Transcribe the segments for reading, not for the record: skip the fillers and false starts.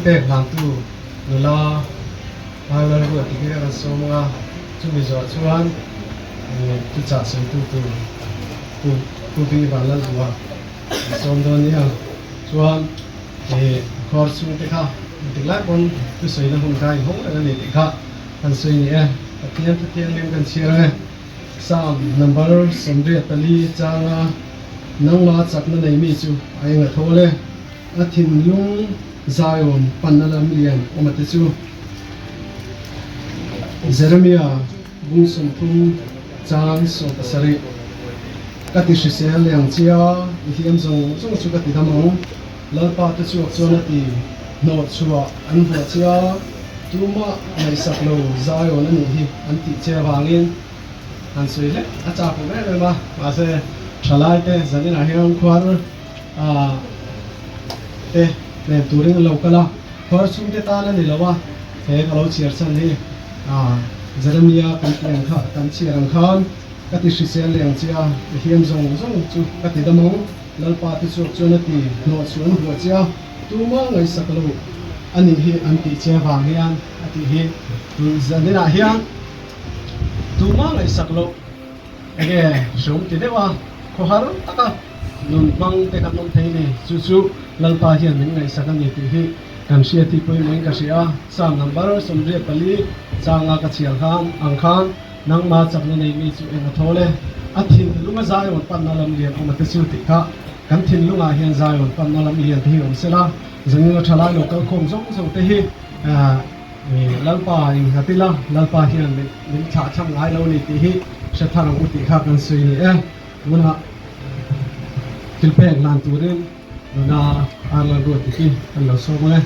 Thilpek hlantu nula Arnold Ruati hi a rawn sawm ang a, chumi zawh chuan thuchah sawitu tur Pu Pu V Vanlalduha an sawm dawn nia. Chuan khawr chhungte kha engtik lai pawn thusawina hun kha inhawng reng a ni tih kha kan sawi ni e. Pathian Thuthianghlim kan chhiar ang e. Psalm number 84 changa nangma chakna nei mi chu a eng a thawl e. A thinlung Zion panna lam lian awm a te chu. Jeremia bung 30 chang 17 Ka ti hrisel leh ang che a, i hliam zawng zawng chu ka ti dam ang. Lalpa te chuak chuan a ti hnawh chhuah an vuah che a, tumah ngaihsak lo Zion a nih hi an tih che avangin han sawi hlek a chak awm em em a. Mahse, thalai te zaninah hian khuar te hnem turin an lo kal a, khuar chhungte tan a ni lo a, he ka lo chhiar chhan hi Jeremia kan tih ang kha kan chhiar ang khan ka ti hrisel leh ang che a, i hliam zawng zawng chu ka ti dam ang. Lalpa te chuak chuan a ti hnawh chu an huah che a, tumah ngaihsak lo a nih hi an tih che avang hian a tih hi tun zaninah hian tumah ngaihsak loh enge hreawm ti deuh a, khawhar taka nun hmang te kan awm thei ni. Chu chu Lalpa hian min ngaihsak a ni tih hi kan hriat hi pawimawhin ka hria a, Psalm number 84 changa ka chhiar khan ang khan Nangma chakna nei mi chu eng a thawl e? A thinlunga Zion panna lam lian awm a te chu tih kha kan thinlungah hian Zion panna lam lian te hi awm sela, Zanina thalai lo kalkhawm zawng zawng te hi Lalpa innghat ila, Lalpa hian min thlah thlang ngai lo ni tih hi hre thar ang u tih kha kan sawi ni e. Tunah thilpek lan turin Nuna Arnold Ruati hi kan lo sawm ang e.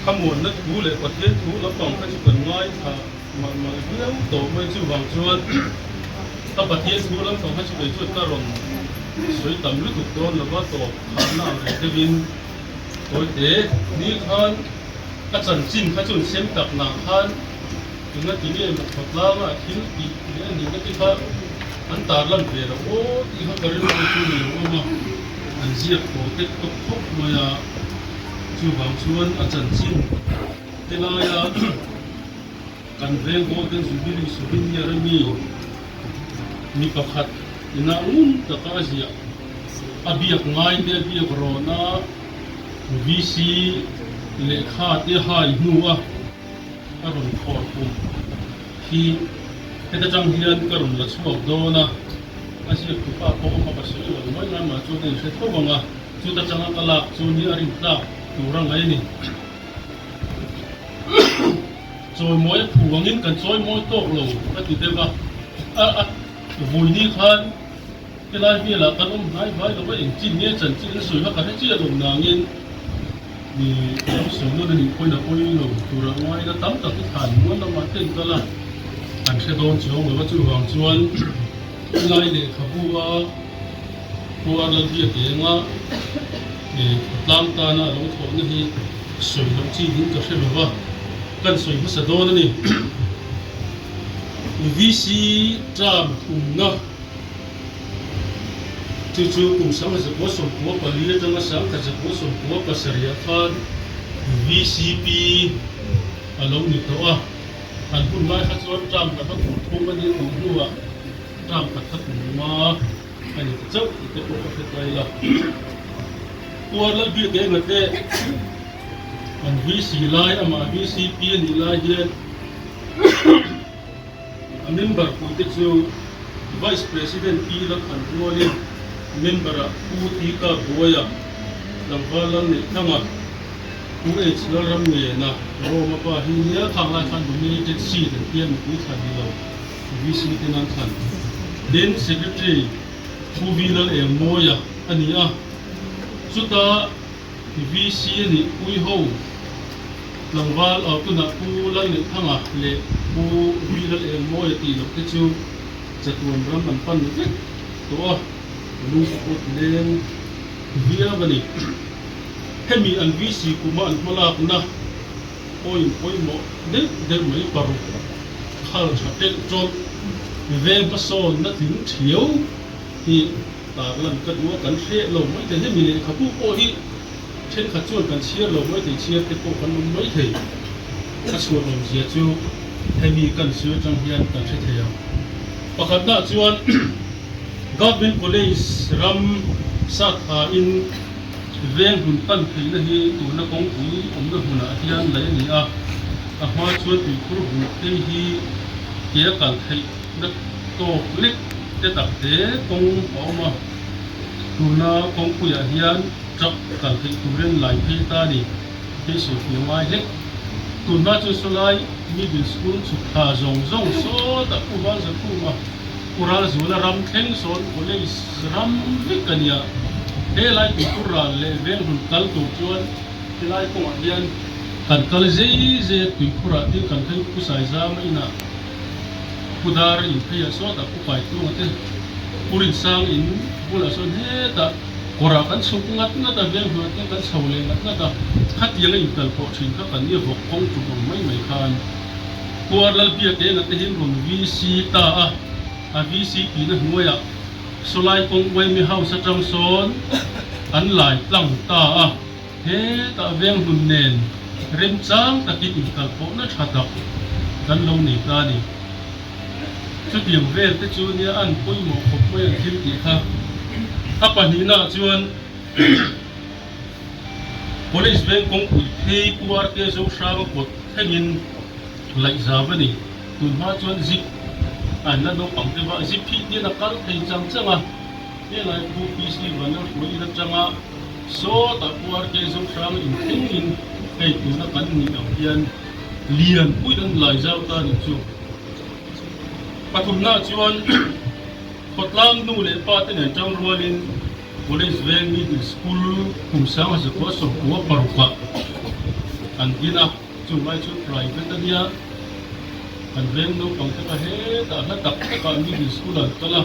Thlamuanna thu leh Pathian thu lampang kha chu kan ngaithla Malh malh viau tawh mai chuvang chuan ka Pathian thu lampang kha chu kei chuan ka rawn sawi tam lutuk dawn lova tawp kharna ang reng deuhin tawite ni khan ka chanchin kha chu an sem tak nang khan enga ti nge maw khawtlanga thil tih leh a nihna te kha an tarlan ve loh aw tih kha ka rilru chu ni lo awm a, an ziak tawh tek tawk khawp mai a, chuvang chuan a chanchin Helaia kan veng Golden Jubilee Souvenir a mi mi pakhat ina ngun taka a ziah a biak ngai te a biak rawn a, VC lehkha te hai hnu a a rawn khawr kum hi heta tang hian ka rawn la chhuak dawn a, a ziak tupa pawh awm a ka sawi lo mai ngai mah chuan a inhre tho ang a, chuta tanga ka lak chu ni a rintlak tur a ngai a ni. Chawimawi a phu angin kan chawimawi tawk lo a ti deuh a, a vawiini khan helai velah kan awm hnai vai lo va, engchin nge chanchin an sawi kha ka hre chiah lo nangin ka lo sawi nawn a nih pawhin a pawi lo tura ngaina tam tak hi thlan mual lamah te an kal a, an hre dawn chuang lo va, chuvang chuan helai lehkhabu a Khuar Lalbiakenga khawtlang tana a lo thawhna hi sawi loh chi ding ka hre lo va, kan sawi hmasa dawn a ni. VC term thumna chu chu kum 1994 atanga 1997 ah khan VCP a lo ni tawh a, an hun lai kha chuan term khat a kum thum a nih duh hnuah term khat kha kum nga A ni ta chauh tih te pawh ka hre ta ila. Puar Lalbiak enga te an VC lai amah VCP a nih lai hian a member pui te chu Vice President Pi Lalkhan rualin member ah Pu Tika Buaia, Tlangval Lalneihthanga, Pu H Lalramngena, Roma pa hi nia khang lai khan nominated seat an tia mipui thlan ni lo. VC ten an thlan. Tin, Secretary Pu V Lalengmawia a ni a, chuta VC a nih pui ho Tlangval aw tunah Pu Lalneihthanga leh Pu Rilal Engmawia tih loh te chu chatuan ram an pan vek tawh a, lungput leng viau a ni. Hemi an VC kuma an hmalakna point pawimawh deuh deuh mai paruk khal tha telh tawlh veng hmasawnna tling thiau hi tarlan ka duh a, kan hreh lo maithei. Hemi lehkhabu pawh hi Thenkhat chuan kan chhiar lo mai thei, chhiar te pawh kan awm mai thei. A chhuah awmzia chu hemi kan sawi atang hian kan hre thei ang. Pakhatnaah chuan Government College ram sathain veng hmun pan theihna hi tuna kawngpui awmna hmunah hian laih a ni a, a hma chuan tuikhur bul phei hi ke a kal theihna tawk lek te tak te kawng a awm a, tuna kawngpuiah hian Truck kal theih turin lai phei ta ni hei sawi fiah ngai hlek. Tun hma chu sawlai middle school chhuk thla zawng zawng sawtah Pu Valzakhuma Pu Ralzuala ram thleng sawn college ram vek a nia. He lai tuikhur ral leh veng hlun kal tur chuan helai kawngah hian kan kal zei zei a tuikhurah tin kan phei Pu Saizama inah Pu Dar in pheiah sawtah Pu Paitluanga te Pu Rinsang in bulah sawn hetah Kawrah kan chhuk ngat ngat a, veng hnuai te kan chho leh ngat ngat a, khatianga inkal pawh thin kha kan nia vawk kawng tum ang mai mai khan Puar Lalbiak enga te hian rawn VC ta a, a VC tihna hnuaiah sawlai kawng Uaimi House atang sawn an lai tlang ta a, hetah veng hlun nen remchang takin inkal pawhna tha tak kan lo nei ta a ni. Chutiang vel te chu nia an pawimawh khawp mai an thil tih kha. A pahnihnaah chuan College veng kawngpui phei Pu RK Zohranga kawt thlengin laih zau a ni. Tun hma chuan zip an la naupang deuh a, zip hi tian a kal thei chang chang a. Helai Pu PC Vanlalhruai in atanga sawtah Pu RK Zohranga inthlengin hei tuna kan nih ang hian lian puiin an lai zau ta nih chu. Pathumnaah chuan khawtlang nu leh pa te nen tang rualin College Veng Middle School kum 19 96 ah an din a, chung lai chu private a nia, kan veng naupang te kha hetah hla tak takah Middle School an kal a,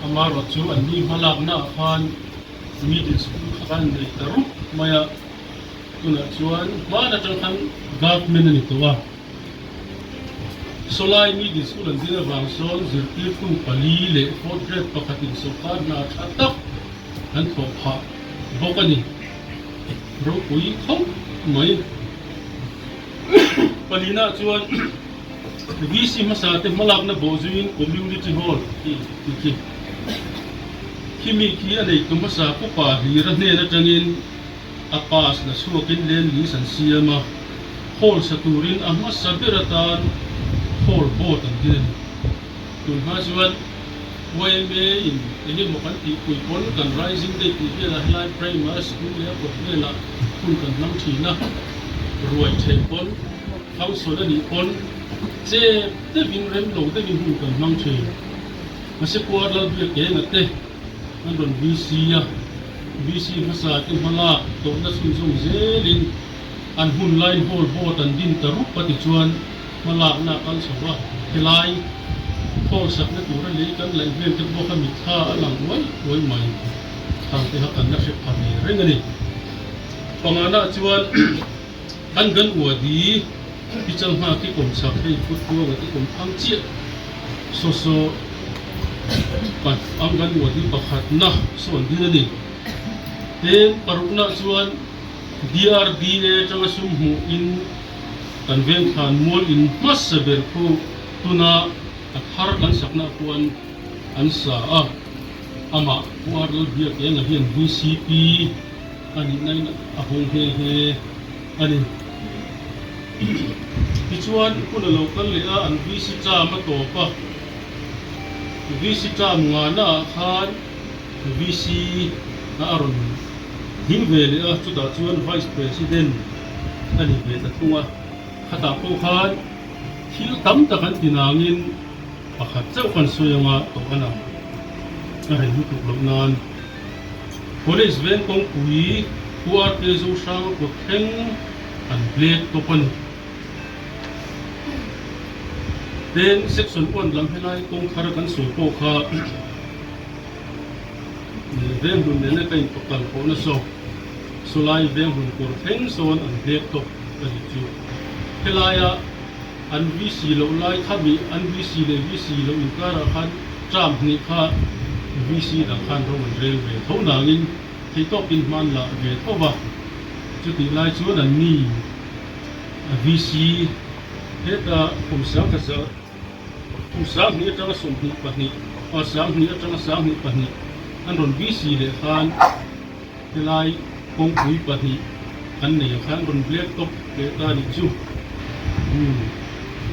amaherawhchu an ni hmalaknaah khan Middle School kha kan nei ta rup mai a. Tunah chuan hman atang khan government a ni tawh a, sawlai middle school an din avang sawn zirtirtu pali leh fourth grade pakhatin sawrkar hna tha tak an thawh phah bawk a ni. Ropui khawp mai. Palinaah chuan VC hmasa te hmalakna bawhzuiin community hall tih khi khimi khi a neitu hmasa pupa hlira hnen atangin A pass la chhuakin leng list an siam a, hall sa turin a hmasa ber atan hall board an din a ni. Tun hma chuan yma in eng emaw kan tihpui pawn kan Rising Day tih velah helai Primary School leh a kawt velah hun kan hmang thin a, ruai theh pawn, function a nih pawn chep deuhin rem lo deuhin hun kan hmang thin. Mahse Puar Lalbiakenga te an rawn VC a, VC hmasa te hmalak tawhna chhunzawm zelin an hun laiin hall board an din ta rup a tichuan hmalakna a kal chho a, helai hall sakna tura lei kan laih vel te pawh kha mitthla a lang uai uai mai thang te kha kan la hre pha ve reng a ni. Pangana chuan an gan uadi Pichal nghak i kawm chak hei Putkuanga te kawm thang chiah saw saw pat Anganwadi pakhatna sawn din a ni. Tin, parukna chuan DRDA atanga sum hmuh in kan veng thlan mual in hmasa ber khu tuna a thar kan sakna khuan an sa a, amah Pu Arnold Biakenga hian VCP a nihna in a hawng nghe nghe a ni. Tichuan, hun a lo kal leh a, an VC term a tawp a. VC term ngahna ah khan VC a a rawn ding ve leh a, chutah chuan Vice President a ni ve ta thung a. Khatah pawh khan thil tam tak an ti nangin pakhat chauh kan sawi anga tawh a lang a rei lutuk loh nan. College veng kawngpui Pu RK Zohranga kawt thleng. An black tawp a ni. Tin, Section 1 lam helai kawngthar kan sawi pawh kha Venghmun nena ka inpakal pawhna saw sawlai Venghmun kawr thleng sawn an black tawp a nih chu. Helaia an VC loh lai kha mi an VC leh VC loh inkarah khan term hnih kha VC dang khan rawng an rel ve tho nangin theihtawkin hman lah ve tho va. Chutih lai chuan an ni VC heta kum sangkhat za kum 2000 atanga 22 ah 20 atanga 22 an rawn VC leh khan helai kawngpui pahnih kan nei ang khan rawn black top leh ta nih chu umm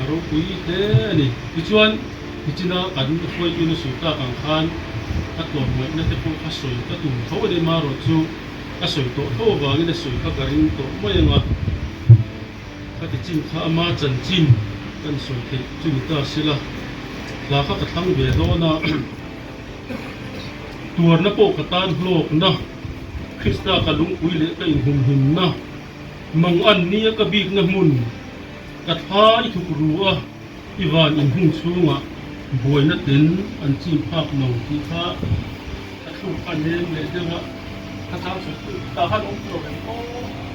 a ropui hle a ni. Tichuan nichina kan hruaituna sawi tak ang khan ka tlawmngaihna te pawh kha sawi ka tum tho a ni marawh chu. Ka sawi tawh tho avangin a sawi kha ka ring tawh mai ang a, ka ti chin kha ama chanchin kan sawi theih chu ni ta sela, hla kha ka thlang ve dawn a, tuarna pawh ka tan hlawkna, Krista ka lungpui leh ka inhumhimna, mangan nia ka bikna hmun, ka thla i thuk ru a, i van inhung chhungah buaina ten an chim phak lo tih kha ka thluk a nem leh deuh a. Ka chang chhuah tah khan awm tur em aw.